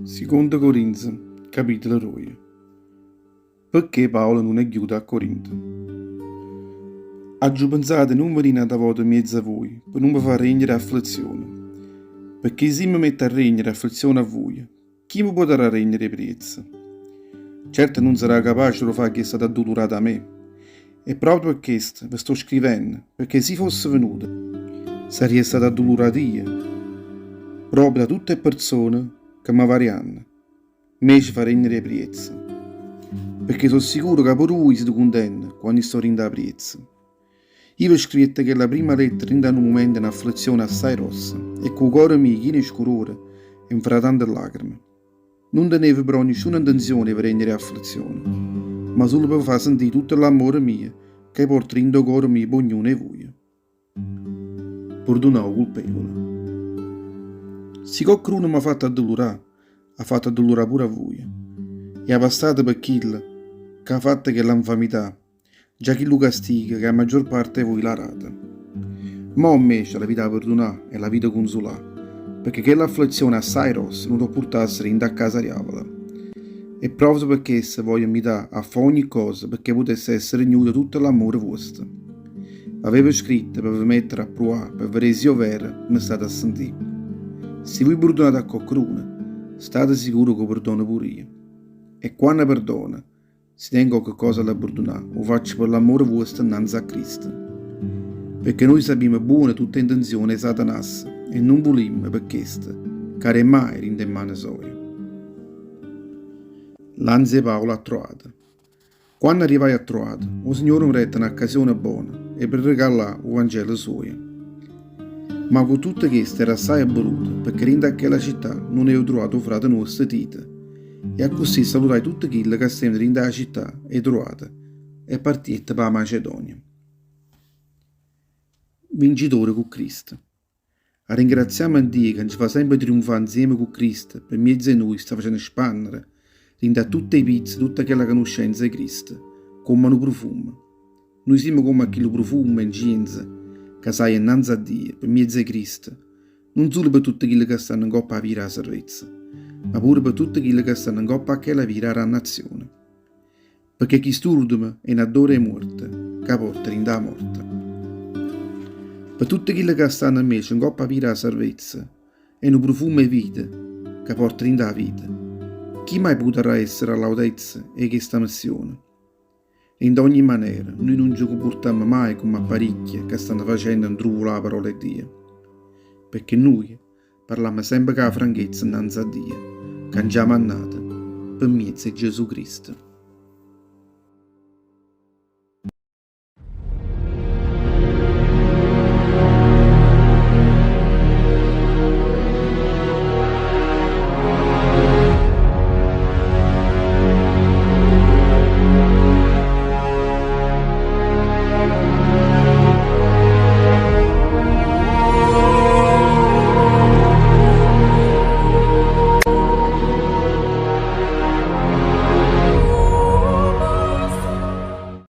Siconda Corinze, capitolo doje. Pecché Paolo nun è ghiuto a Corinto. Aggio penzato 'e nun venì n'ata vota mmiez'a vuje, pe nun ve fà regnere 'afflezione. Pecché si me metto a regnere afflezione a vuje, chi me potrà regnere 'e priezza? Certo nun sarrà capace d' 'o fà chi è stato addulurato 'a me. E proprio pe chesto ve sto scrivenno, pecché si fosse venuto, sarria stato addulurato io, proprio da tutte 'e perzone che m'avarianno. Mmece fa regnere 'e priezza. Pecché so' sicuro ca pure vuje site cuntente quanno io sto dint' 'a priezza. Io ve scrivette chella primma lettera dint' 'a nu mumento 'e n'afflezione assaje grossa e cu 'o core mio chino 'e scurore e nfra tante lacreme. Nun tenevo però nisciuna ntenzione 'e ve regnere 'e afflezione, ma sulo pe ve fa sentì tutto l'ammore mio ca io porto dint' 'o core mio p'ognuno 'e vuje. Purdunà 'o culpevole. Si coccheduno m'ha fatto addulurà, ha fatto addulurà pure a vuje. E avastate pe chillo c'ha fatto chella nfamità, già chillu castigo che 'a maggior parte 'e vuje l'ha dato. Mo invece l'avite 'a perdunà e l'avite cunzulà, pecché chella afflezione assaje grossa nun 'o purtasse dint' 'a casa diavola. E proprio pe chesto voglio mmità a fà ogni cosa pecché putesse essere rignuto tutto l'ammore vuosto. V'avevo scritto pe ve mettere a pruà, pe vedé si overo me state a sentì. Si vui perdunate a coccheduno, state sicuro che 'o perdono pure io. E quanno perdono, si tengo cocche cosa 'a le perdunà, 'o faccio pe l'ammore vuosto 'nnanze a Cristo. Pecché nuje sapimmo buono tutte 'e 'ntenzione 'e Satanasso e nun vulimmo, pe chesto, cadé maje dint' 'e mmane soje. L'anzia 'e Paolo a Troade. Quanno arrivaje a Troade, 'o Signore me dette n'accasione bona 'e predicà là 'o Vangelo suojo. Ma cu tutto chesto era assaje abbeluto, pecché dint' 'a chella città nun êva truvato 'o frate nuosto Tito, e accussì salutaje tutte chille ca stevano dint' 'a città 'e Troade e partiette p' 'a Macedonia. Vincitore cu Cristo. Arringraziammo a Dio ca nce fa sempe triunfà nzieme cu Cristo, pe mmiezzo 'e nuje sta facenno spannere, dint' 'a tutte 'e pizze, tutta chella canuscenza 'e Cristo, comm' 'a nu prufumo. Nuje simmo comm' 'a chillu prufumo 'e 'ncienzo ca saglie nnanze a Dio, pe mmiezzo 'e Cristo, nun sulo pe tutte chille ca stanno 'ncopp' 'a via d' 'a sarvezza, ma pure pe tutte chille ca stanno 'ncopp' 'a chella via d' 'a dannazione. Pecché chist'urdemo è n'addore 'e muorte ca porta dint' 'a morte. Pe tutte chille ca stanno invece 'ncopp' 'a via d' 'a sarvezza è nu prufumo 'e vita ca porta dint' 'a vita. Chi mai putarrà essere all'autezza 'e chesta missione? Dint' 'a ogni manera nuje nun ce cumpurtammo maje comm' a paricchie ca stanno facenno 'ntruvulà 'a parola 'e Dio. Pecché nuje Parlammo sempe cu 'a franchezza 'nnanze a Dio, ca nce ha mannato pe mmiez' 'e Giesù Cristo.